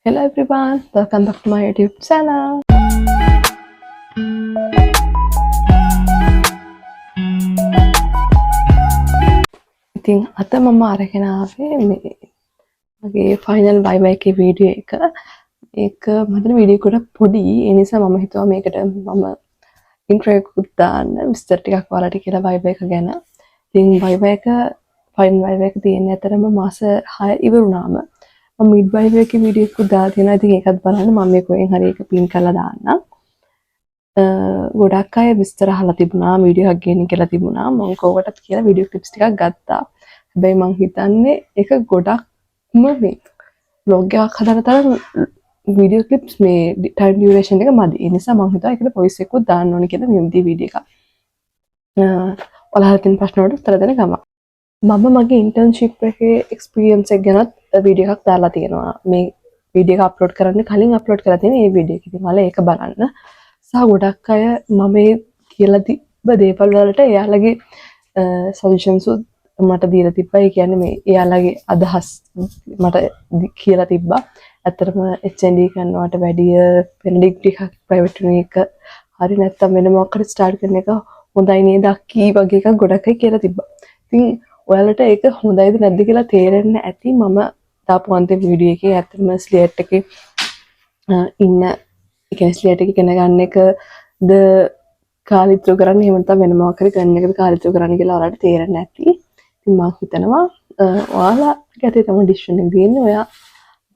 Hello everyone, welcome back to my YouTube channel. ඉතින් අද මම අරගෙන ආවේ මේ මගේ ෆයිනල් වයිවා එකේ වීඩියෝ එක. ඒක මම හිතන වීඩියෝ ගොඩක් පොඩි. ඒ නිසා මම හිතුවා මේකට මම ඉන්ට්‍රෝ එකකුත් දාන්න, විස්තර ටිකක් ඔයාලට කියලා වයිවා එක ගැන. ඉතින් වයිවා එක, ෆයිනල් වයිවා එක තියෙන්නේ ඇත්තටම මාස 6 ඉවර වුණාම. මම මිඩ් වයිවා එකේ වීඩියෝ එකකුත් දාලා තියෙනවා. ඉතින් ඒකත් බලන්න. මම මේ කොහෙන් හරි ඒක පින් කරලා දාන්නම්. ගොඩක් අය විස්තර අහලා තිබුණා, වීඩියෝ එකක් ගේන්න කියලා තිබුණා. මම කෝකටත් කියලා වීඩියෝ ක්ලිප්ස් ටිකක් ගත්තා. හැබැයි මං හිතන්නේ ඒක ගොඩක්ම මේ ව්ලොග් එකක් හදන තරම් වීඩියෝ ක්ලිප්ස් මේ ටයිම් ඩියුරේෂන් එක මදි. ඒ නිසා මං හිතුවා ඒකට වොයිස් එකකුත් දාන්න ඕනේ කියලා මේ විදිහේ වීඩියෝ එකක්. ඔයාලා අහලා තියෙන ප්‍රශ්න වලට උත්තර දෙන ගමන්. මම මගේ ඉන්ටර්න්ෂිප් එකේ එක්ස්පීරියන්ස් එක ගැනත් වීඩියෝ එකක් දාලා තියෙනවා. මේ වීඩියෝ එක අප්ලෝඩ් කරන්න කලින් අප්ලෝඩ් කරලා තියෙන ඒ වීඩියෝ එක. ඉතින් ඔයාලා ඒක බලන්න. සහ ගොඩක් අය මම මේ කියලා තිබ්බ දේවල් වලට එයාලගේ සජෙෂන්ස් උත් මට දීලා තිබ්බා. ඒ කියන්නේ මේ එයාලගේ අදහස් මට කියලා තිබ්බා. ඇත්තටම HND කරනවට වැඩිය වෙන ඩිග්‍රී එකක් ප්‍රයිවට් වෙන එක හරි, නැත්තම් වෙන මොකක් හරි ස්ටාර්ට් කරන එක හොඳයි නේද අක්කී වගේ එකක් ගොඩක් අය කියලා තිබ්බා. ඉතින් ඔයාලට ඒක හොඳයිද නැද්ද කියලා තේරෙන්න ඇති මම දාපු අන්තිම වීඩියෝ එකේ. ඇත්තටම ස්ලියට් එකේ ඉන්න, ඒ කියන්නේ ස්ලියට් එක ඉගෙන ගන්න එකද කාලය ඉතුරු කරන්න, එහෙම නැත්නම් වෙන මොකක් හරි කරන එකද කාලය ඉතුරු කරන්න කියලා ඔයාලට තේරෙන්න ඇති. ඉතින් මං හිතනවා ඔයාලගේ අතේ තමයි ඩිසිෂන් එක තියෙන්නේ. ඔයා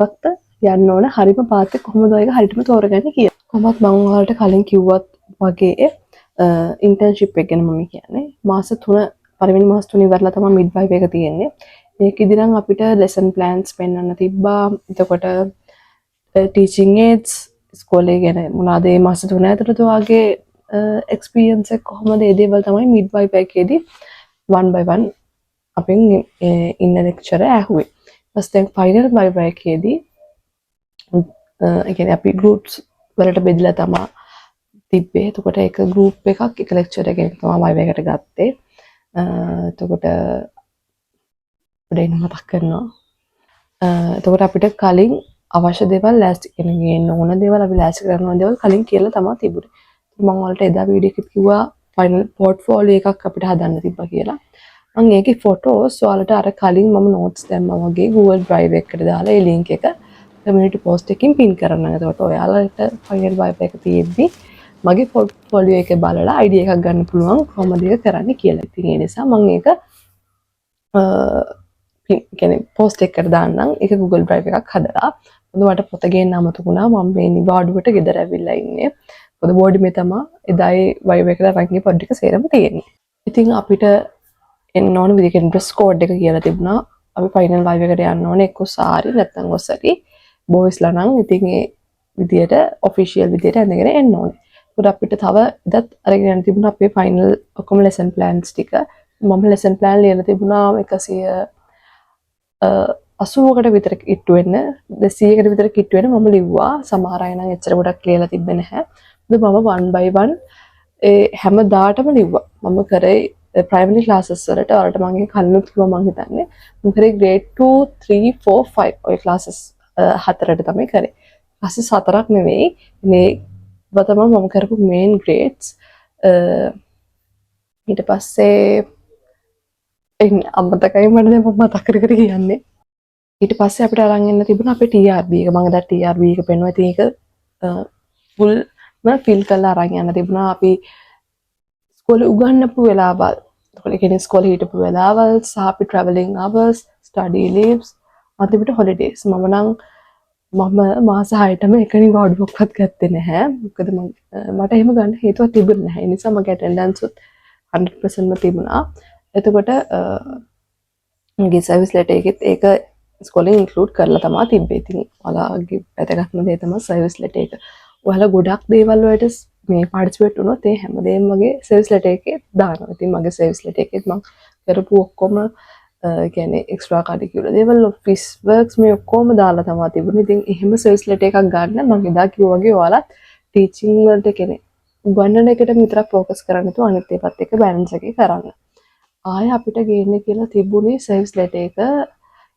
මොකක්ද යන්න ඕන හරිම පාත් එක, කොහොමද ඔය එක හරියටම තෝරගන්නේ කියලා. කොහොමත් මං ඔයාලට කලින් කිව්වත් වගේ ඉන්ටර්න්ෂිප් එක ගැන මම කියන්නේ මාස 3, පළවෙනි මාස 3 ඉවරලා තමයි මිඩ් වයිවා එක තියෙන්නේ. මේකෙදි නම් අපිට ලෙසන් ප්ලෑන්ස් පෙන්වන්න තිබ්බා. එතකොට ටීචිං ඒඩ්ස්, ඉස්කෝලේ ගැන මොනවාද, මේ මාස 3 ඇතුළත ඔයාගේ එක්ස්පීරියන්ස් එක කොහොමද, ඒ දේවල් තමයි මිඩ් වයිවා එකේදී one by one අපෙන් ඉන්න ලෙක්චරර් ඇහුවේ. ඊපස්සේ දැන් ෆයිනල් වයිවා එකේදී, ඒ කියන්නේ අපි ගෲප්ස් වලට බෙදලා තමා තිබ්බේ. එතකොට එක ගෲප් එකක් එක ලෙක්චරර් කෙනෙක් තමයි වයිවා එකට ගත්තේ. එතකොට පොඩ්ඩක් ඉන්න මතක් කරනවා. එතකොට අපිට කලින් අවශ්‍ය දේවල් ලෑස්ති කරගෙන ගේන්න ඕන දේවල්, අපි ලෑස්ති කරන්න ඕන දේවල් කලින් කියලා තමා තිබුණේ. මම ඔයාලට එදා වීඩියෝ එකෙත් කිව්වා ෆයිනල් පෝට්ෆෝලියෝ එකක් අපිට හදන්න තිබ්බා කියලා. මං ඒකේ ෆොටෝස් ඔයාලට අර කලින් මම නෝට්ස් දැම්මා වගේ Google Drive එකකට දාලා ඒ ලින්ක් එක කමියුනිටි පෝස්ට් එකකින් පින් කරන්න. එතකොට ඔයාලට ෆයිනල් වයිවා එක තියෙද්දි මගේ පෝට්ෆෝලියෝ එක බලලා අයිඩියා එකක් ගන්න පුළුවන් කොහොමද ඒක කරන්න කියලා. ඉතින් ඒ නිසා මං ඒක පින් කියන්නේ පෝස්ට් එකකට දාන්නම්. ඒක Google Drive එකක් හදලා. මොකද මට පොත ගේන්න අමතක වුණා. මම මේ නිවාඩුවට ගෙදර ඇවිල්ලා ඉන්නේ. මොකද බෝඩිමේ තමා එදා ඒ වයිවා එකට අරන් ගිය පොත් ටික සේරම තියෙන්නේ. ඉතින් අපිට එන්න ඕන විදිහට ඩ්‍රෙස් කෝඩ් එක කියලා තිබුණා. අපි ෆයිනල් වයිවා එකට යන්න ඕනේ එක්ක සාරි නැත්නම් ඔසරි. බෝයිස්ලා නම් ඉතින් ඒ විදියට ඔෆිෂියල් විදියට ඇඳගෙන එන්න ඕනේ. ඒකට අපිට තව එදත් අරගෙන යන්න තිබුණා අපේ ෆයිනල් ඔක්කොම ලෙසන් ප්ලෑන්ස් ටික. මම ලෙසන් ප්ලෑන් ලියලා තිබුණා 180කට විතර කිට්ටු වෙන්න, 200කට විතර කිට්ටු වෙන්න මම ලිව්වා. සමහර අය නම් එච්චර ගොඩක් ලියලා තිබ්බේ නැහැ. මොකද මම one by one ඒ හැමදාටම ලිව්වා. මම කරේ ප්‍රයිමරි ක්ලාසස් වලට. ඔයාලට මම ඒක කලිනුත් කිව්වා මං හිතන්නේ. මම කරේ ග්‍රේඩ් 2, 3, 4, 5 ඔය ක්ලාසස් හතරට තමයි කරේ. ක්ලාසස් හතරක් නෙවෙයි. මේ ඒවා තමයි මම කරපු මේන් ග්‍රේඩ්ස්. ඊට පස්සේ එන්න අමතකයි මට දැන් මම මතක් කර කර කියන්නේ. ඊට පස්සේ අපිට අරන් එන්න තිබුණා අපේ TRB එක. මම එදා TRB එක පෙන්නුවා. ඉතින් ඒක ෆුල්ම ෆිල් කරලා අරන් යන්න තිබුණා. අපි ඉස්කෝලේ උගන්වපු වෙලාවල්. එතකොට ඒ කියන්නේ ඉස්කෝලේ හිටපු වෙලාවල් සහ අපි ට්‍රැවලින් අවර්ස්, ස්ටඩි ලීව්ස්, අන්තිමට හොලිඩේස්. මම නම් මම මාස 6ටම එක නිවාඩුවක්වත් ගත්තේ නැහැ. මොකද මට එහෙම ගන්න හේතුවක් තිබුණේ නැහැ. ඒ නිසා මගේ ඇටෙන්ඩන්ස් උත් 100%ම තිබුණා. එතකොට මගේ සර්විස් ලෙටර් එකෙත් ඒක ඉස්කෝලෙන් ඉන්ක්ලූඩ් කරලා තමා තිබ්බේ. ඉතින් ඔයාලගේ වැදගත්ම දේ තමයි සර්විස් ලෙටර් එක. ඔයාලා ගොඩක් දේවල් වලට මේ පාර්ටිසිපේට් වුණොත් ඒ හැමදේම මගේ සර්විස් ලෙටර් එකේ දානවා. ඉතින් මගේ සර්විස් ලෙටර් එකෙත් මං කරපු ඔක්කොම, ඒ කියන්නේ එක්ස්ට්‍රා කරිකියුලර් දේවල්, ඔෆිස් වර්ක්ස්, මේ ඔක්කොම දාලා තමා තිබුණේ. ඉතින් එහෙම සර්විස් ලෙටර් එකක් ගන්න මං එදා කිව්වා වගේ ඔයාලත් ටීචින් වලට, කියන්නේ උගන්වන එකට විතරක් ෆෝකස් කරන්නේ නැතුව අනිත් ඒවාත් එක්ක බැලන්ස් එකේ කරන්න. ආයෙ අපිට ගේන්න කියලා තිබුණේ සර්විස් ලෙටර් එක.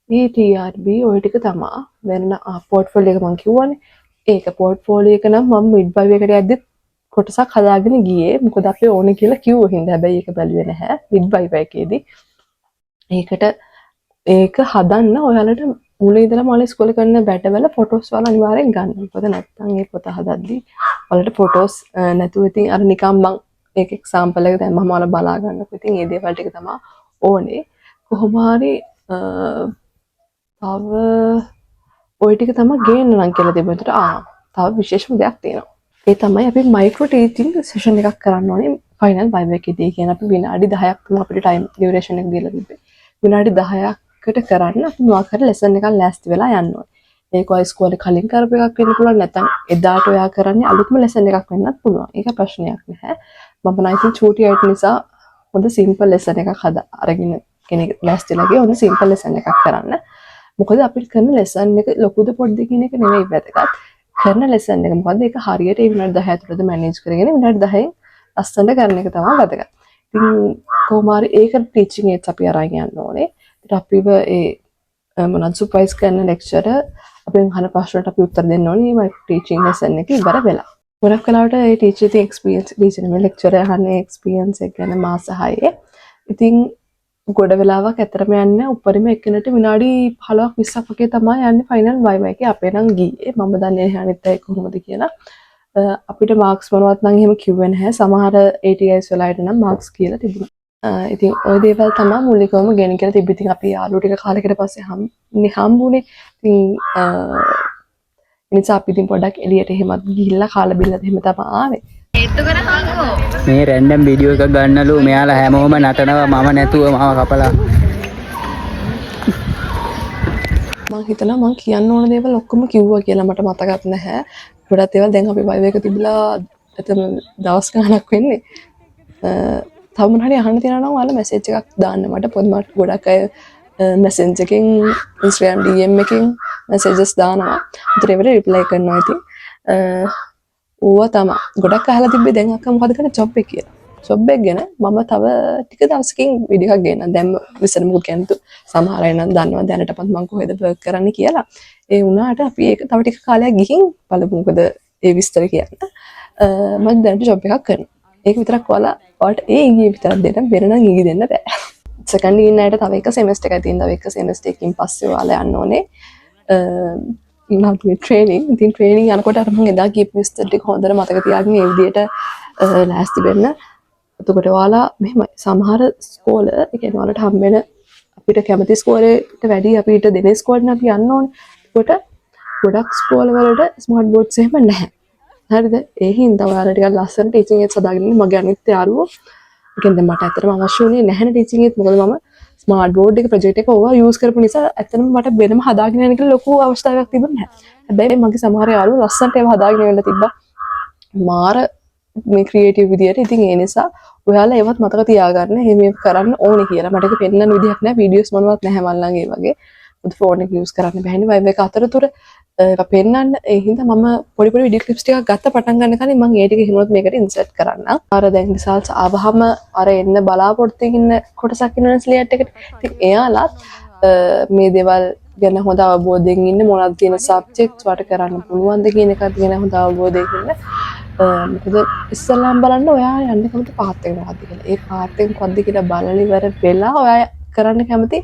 ඒ TRB ඔය ටික තමා. වෙන පෝට්ෆෝලියෝ එක මං කිව්වනේ. ඒක පෝට්ෆෝලියෝ එක නම් මම මිඩ් වයිවා එකට යද්දිත් කොටසක් හදාගෙන ගියේ. මොකද අපේ ඕනේ කියලා කිව්ව හින්දා. හැබැයි ඒක බැලුවේ නැහැ මිඩ් වයිවා එකේදී. ඒකට ඒක හදන්න ඔයාලට මුල ඉඳලම ඔයාලා ඉස්කෝලේ කරන වැඩවල ෆොටෝස් වල අනිවාර්යෙන් ගන්න. මොකද නැත්තම් ඒ පොත හදද්දි ඔයාලට ෆොටෝස් නැතුව ඉතින් අර නිකන් මං ඒක එක්සාම්පල් එක දැම්මම ඔයාලා බලා ගන්නකො. ඉතින් ඒ දේවල් ටික තමයි ඕනේ. කොහොම හරි තව ඔය ටික තමයි ගේන්න නම් කියලා තිබුණේ. ඒතර තව විශේෂම දෙයක් තියෙනවා. ඒ තමයි අපි මයික්‍රෝ ටීචින් සෙෂන් එකක් කරන්න ඕනේ ෆයිනල් වයිවා එකේදී. කියන්නේ අපි විනාඩි 10ක් තමයි අපිට ටයිම් ඩියුරේෂන් එක දීලා තිබ්බේ. විනාඩි 10කට කරන්න අපි මොකක් හරි ලෙසන් එකක් ලෑස්ති වෙලා යන්න ඕනේ. ඒක ඔය ඉස්කෝලේ කලින් කරපු එකක් වෙන්න පුළුවන්, නැත්නම් එදාට ඔයා කරන්නේ අලුත්ම ලෙසන් එකක් වෙන්නත් පුළුවන්. ඒක ප්‍රශ්නයක් නැහැ. මම නම් ඉතින් චූටි අයට නිසා හොඳ සිම්පල් ලෙසන් එකක් හදා අරගෙන කෙනෙක් ලෑස්තිලා ගියේ හොඳ සිම්පල් ලෙසන් එකක් කරන්න. මොකද අපිට කරන ලෙසන් එක ලොකුද පොඩ්ද කියන එක නෙවෙයි වැදගත්. කරන ලෙසන් එක මොකද්ද, ඒක හරියට ඒ විනාඩි 10 ඇතුළත මැනේජ් කරගෙන විනාඩි 10න් ලස්සනට කරන එක තමයි වැදගත්. ඉතින් කොහොම හරි ඒක ටීචින් ඒඩ්ස් අපි අරන් යන්න ඕනේ. ඒත් අපිව ඒ මොනවද සුපර්වයිස් කරන ලෙක්චරර් අපෙන් අහන ප්‍රශ්න වලට අපි උත්තර දෙන්න ඕනේ මේ මයික්‍රෝ ටීචින් ලෙසන් එක ඉවර වෙලා. ගොඩක් වෙලාවට ඒ ටීචර් ඉතින් එක්ස්පීරියන්ස් ටීචර් නෙමෙයි, ලෙක්චරර් අහන්නේ එක්ස්පීරියන්ස් එක ගැන මාස 6. ඉතින් ගොඩ වෙලාවක් ඇත්තටම යන්නේ උපරිම එක්කෙනෙක්ට විනාඩි 15ක් 20ක් වගේ තමයි යන්නේ ෆයිනල් වයිවා එකේ. අපේ නම් ගියේ. මම දන්නේ නැහැ අනිත් අය කොහොමද කියලා. අපිට මාක්ස් මොනවත් නම් එහෙම කිව්වේ නැහැ. සමහර ATIs වල අයට නම් මාක්ස් කියලා තිබුණා. ඉතින් ඔය දේවල් තමයි මූලිකවම ගෙන කියලා තිබ්බේ. ඉතින් අපි යාළුවෝ ටික කාලෙකට පස්සේ හම්බුනේ. ඉතින් ඒ නිසා අපි ඉතින් පොඩ්ඩක් එළියට එහෙමත් ගිහිල්ලා කාලා බිල්ලත් එහෙම තමයි ආවේ. මේ රැන්ඩම් වීඩියෝ එකක් ගන්නලු. මෙයාලා හැමෝම නටනවා මම නැතුව, මාව කපලා. මං හිතනවා මං කියන්න ඕන දේවල් ඔක්කොම කිව්වා කියලා. මට මතකත් නැහැ. ගොඩක් දේවල් දැන් අපි වයිවා එක තිබිලා ඇත්තම දවස් ගාණක් වෙන්නේ. තව මොන හරි අහන්න තියෙනවා නම් ඔයාලා මැසේජ් එකක් දාන්න මට. පොඩි මට ගොඩක් අය මැසේජ් එකෙන්, Instagram DM එකෙන් මැසේජස් දානවා. ඒතර ඒවට රිප්ලයි කරනවා ඉතින්. ඕවා තමයි. ගොඩක් අහලා තිබ්බේ දැන් අක්කා මොකද කරන්නේ ජොබ් එක කියලා. ජොබ් එක ගැන මම තව ටික දවසකින් වීඩියෝ එකක් ගේන්නම්. දැන් විස්තර මොකද කියන්නේ, සමහර අය නම් දන්නවා දැනටමත් මං කොහෙද වර්ක් කරන්නේ කියලා. ඒ වුණාට අපි ඒක තව ටික කාලයක් ගිහින් බලමු, මොකද ඒ විස්තර කියන්න. මම දැනට ජොබ් එකක් කරනවා. ඒක විතරක් ඔයාලා ඔයාලට ඒ ඉඟිය විතරක් දෙන්න, වෙන නම් ඉඟි දෙන්න බෑ. සෙකන්ඩ් ඉන්න අයට තව එක සෙමෙස්ටර් එකක් තියෙනවා. තව එක සෙමෙස්ටර් එකකින් පස්සේ ඔයාලා යන්න ඕනේ මොනවද මේ ට්‍රේනින්. ඉතින් ට්‍රේනින් යනකොට අර මං එදා කියපු විස්තර ටික හොඳට මතක තියාගෙන ඒ විදිහට ලෑස්ති වෙන්න. එතකොට ඔයාලා මෙහෙමයි, සමහර ස්කෝල, ඒ කියන්නේ ඔයාලට හම්බ වෙන අපිට කැමති ස්කෝලේට වැඩි අපිට දෙන ස්කෝලේට අපි යන්න ඕනේ. එතකොට ගොඩක් ස්කෝල වලට ස්මාර්ට් බෝඩ්ස් එහෙම නැහැ. හරිද? ඒ හින්දා ඔයාලා ටිකක් ලස්සන ටීචින් ඒඩ්ස් හදාගෙන ඉන්න. මගේ අනිත් යාළුවෝ, ඒ කියන්නේ දැන් මට ඇත්තටම අවශ්‍ය වුණේ නැහැනේ ටීචින් ඒඩ්ස්. මොකද මම ස්මාර්ට් බෝඩ් එක, ප්‍රොජෙක්ට් එක ඕවා යූස් කරපු නිසා ඇත්තටම මට වෙනම හදාගෙන යන්න කියලා ලොකු අවශ්‍යතාවයක් තිබුණේ නැහැ. හැබැයි මගේ සමහර යාළුවෝ ලස්සනට ඒවා හදාගෙන වෙලා තිබ්බා. මාර මේ ක්‍රියේටිව් විදියට. ඉතින් ඒ නිසා ඔයාලා ඒවත් මතක තියාගන්න. එහෙම ඒවා කරන්න ඕනේ කියලා. මට ඒක පෙන්වන්න විදිහක් නැහැ. වීඩියෝස් මොනවත් නැහැ මං ළඟ ඒ වගේ. මොකද ෆෝන් එක යූස් කරන්න බැහැනේ වයිවා එක අතරතුර ඒවා පෙන්වන්න. ඒ හින්දා මම පොඩි පොඩි වීඩියෝ ක්ලිප්ස් ටිකක් ගත්ත පටන් ගන්න කලින්. මං ඒ ටික එහෙම වුණොත් මේකට ඉන්සර්ට් කරන්නම්. අර දැන් රිසල්ට්ස් ආවහම අර එන්න බලාපොරොත්තු ඉන්න කොටසක් ඉන්නවනේ ස්ලියට් එකට. ඉතින් එයාලත් මේ දේවල් ගැන හොඳ අවබෝධයෙන් ඉන්න, මොනවද තියෙන සබ්ජෙක්ට්ස් වට කරන්න පුළුවන්ද කියන එකත් ගැන හොඳ අවබෝධයකින් ඉන්න. මොකද ඉස්සෙල්ලාම බලන්න ඔයා යන්න කැමති පාත් එක මොකක්ද කියලා. ඒ පාත් එක මොකක්ද කියලා බලලා ඉවර වෙලා ඔයා කරන්න කැමති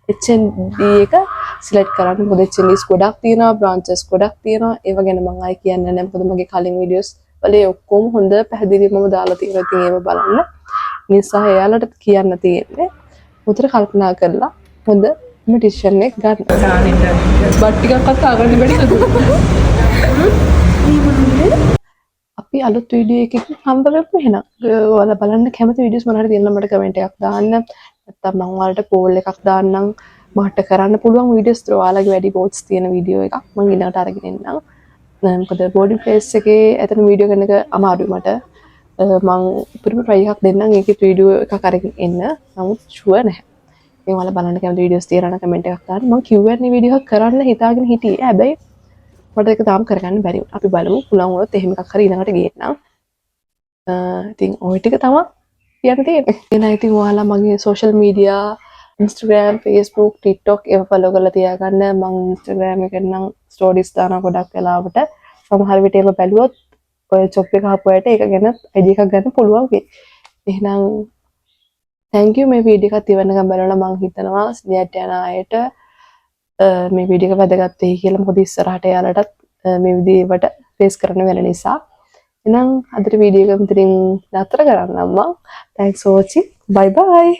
HND එක සිලෙක්ට් කරන්න. මොකද HNDs ගොඩක් තියෙනවා, බ්‍රාන්චස් ගොඩක් තියෙනවා. ඒව ගැන මං ආයි කියන්නේ නැහැ. මොකද මගේ කලින් වීඩියෝස් වල ඒ ඔක්කොම හොඳ පැහැදිලිව මම දාලා තියෙනවා. ඉතින් ඒව බලන්න. නිසා එයාලට කියන්න තියෙන්නේ හොඳට කල්පනා කරලා හොඳ ඩිසිෂන් එක ගන්න. බත් ටිකක්වත් කාගන්න බැරිද? අපි අලුත් වීඩියෝ එකකින් හම්බ වෙමු එහෙනම්. ඔයාලා බලන්න කැමති වීඩියෝස් මොනවා හරි තියෙනවා නම් මට කමෙන්ට් එකක් දාන්න. නැත්නම් මම ඔයාලට පෝල් එකක් දාන්නම්. මට කරන්න පුළුවන් වීඩියෝස් ඔයාලගේ වැඩි වෝට්ස් තියෙන වීඩියෝ එකක් මම ඊළඟට අරගෙන එන්නම්. මොකද බෝඩින් ප්ලේස් එකේ ඇත්තටම වීඩියෝ කරන එක අමාරුයි මට. මං උපරිම try එකක් දෙන්නම් ඒකේ වීඩියෝ එකක් අරගෙන එන්න. නමුත් ෂුවර් නැහැ. ඉතින් ඔයාලා බලන්න කැමති වීඩියෝස් තියෙනවා නම් කමෙන්ට් එකක් දාන්න. මං Q&A video එකක් කරන්න හිතාගෙන හිටියේ. හැබැයි මට ඒක තාම කරගන්න බැරි වුණා. අපි බලමු පුළුවන් වුණොත් එහෙම එකක් හරි ඊළඟට ගේන්නම්. ඉතින් ඔය ටික තමයි කියන්න තියෙන්නේ. එහෙනම් ඉතින් ඔයාලා මගේ social media Instagram, Facebook, TikTok ඒවා ෆලෝ කරලා තියාගන්න. මං Instagram එකෙන් නම් ස්ටෝරිස් දානවා ගොඩක් වෙලාවට. සමහර විට ඒවා බැලුවොත් ඔය ජොබ් එක අහපු අයට ඒක ගැන අයිඩියා එකක් ගන්න පුළුවන් වෙයි. එහෙනම් thank you මේ වීඩියෝ එකත් ඉවරනකම් බලලා. මං හිතනවා සිඩ්නියට යන අයට මේ වීඩියෝ එක වැදගත් වෙයි කියලා. මොකද ඉස්සරහට එයාලටත් මේ විදිහේ ඒවට ෆේස් කරන්න වෙන නිසා. එහෙනම් අදට වීඩියෝ එක මෙතනින් නතර කරන්නම් මං. Thanks for watching. Bye bye.